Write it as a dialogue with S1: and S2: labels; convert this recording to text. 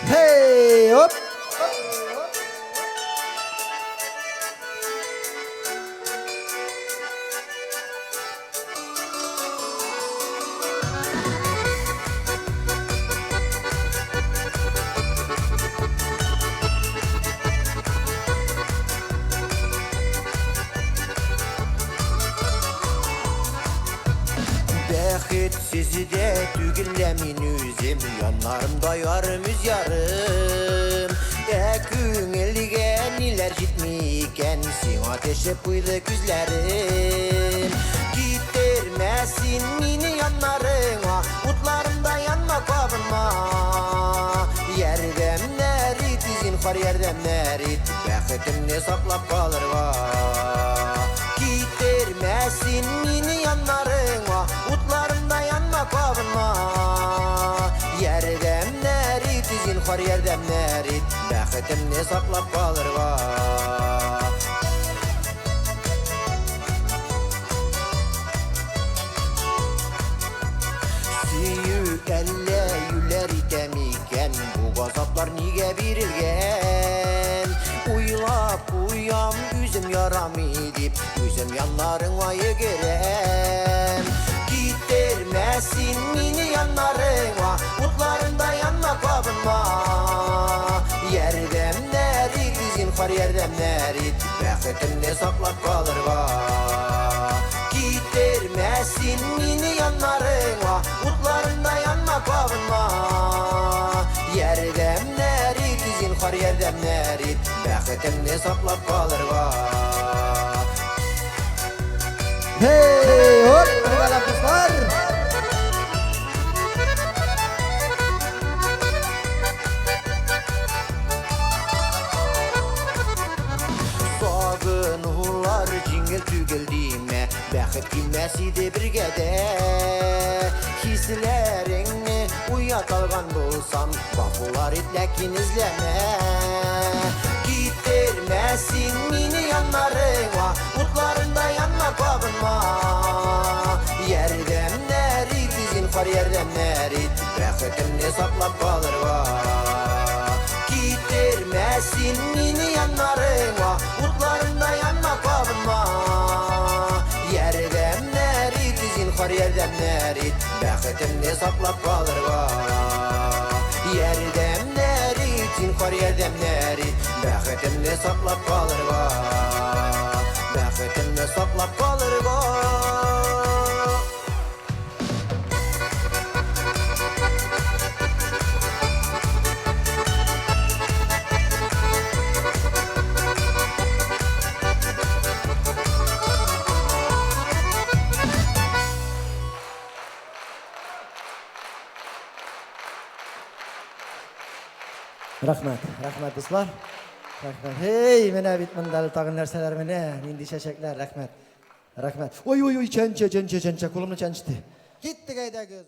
S1: Hey, оп!
S2: Бәхетсез дә түгел лә мин үзем, Яннарымда ярым үз ярым. Ә күңелгә ниләр җитми икән, Сиңа төшеп куйды күзләрем. Китермә син мине яннарыңа, Утларымда янма, кабынма. Ярдәмнәр ит, зинһар, ярдәмнәр ит, Бәхетемне саклап калырга. Китермә син мине яннарыңа, Утларымда янма, кабынма. Ярдәмнәр ит, зинһар, ярдәмнәр ит, Бәхетемне саклап калырга. Сөю әллә юләр итә микән, Бу газаплар нигә бирелгән? Уйлап куям, үзем ярамый дип, Үзем яннарыңа йөгерәм. Китермә син мине яннарыңа, Утларында янма, кабынма. Ярдәмнәр ит, зинһар, ярдәмнәр ит, Бәхетемне саклап калырга. Китермә син мине яннарыңа, Утларында янма, кабынма. Ярдәмнәр ит, зинһар, ярдәмнәр ит, Бәхетемне саклап калырга.
S1: Hey, оп! Бергәләп, дуслар!
S2: Сагынулар җиңел түгел димә, Бәхет килмәс иде бергә дә. Хисләреңне уята алган булсам, Гафулар ит, ләкин эзләмә. Китермә син мине яннарыңа, Утларында янма, кабынма. Ярдәмнәр ит, зинһар, ярдәмнәр ит, Бәхетемне саклап калырга. Китермә син мине яннарыңа, Утларында янма, кабынма. Ярдәмнәр ит, зинһар, ярдәмнәр ит, Бәхетемне саклап калырга. Ярдәмнәр ит, зинһар, ярдәмнәр ит, Бәхетемне саклап калырга. Бәхетемне саклап калырга.
S1: Рәхмәт, рәхмәт, дуслар. Рәхмәт. Һей, менә бит монда әле тагын нәрсәләр менә, нинди чәчәкләр, рәхмәт. Рәхмәт. Ой, ой, ой, чәнчә, чәнчә, чәнчә, кулымны чәнчте. Киттек әйдәгез.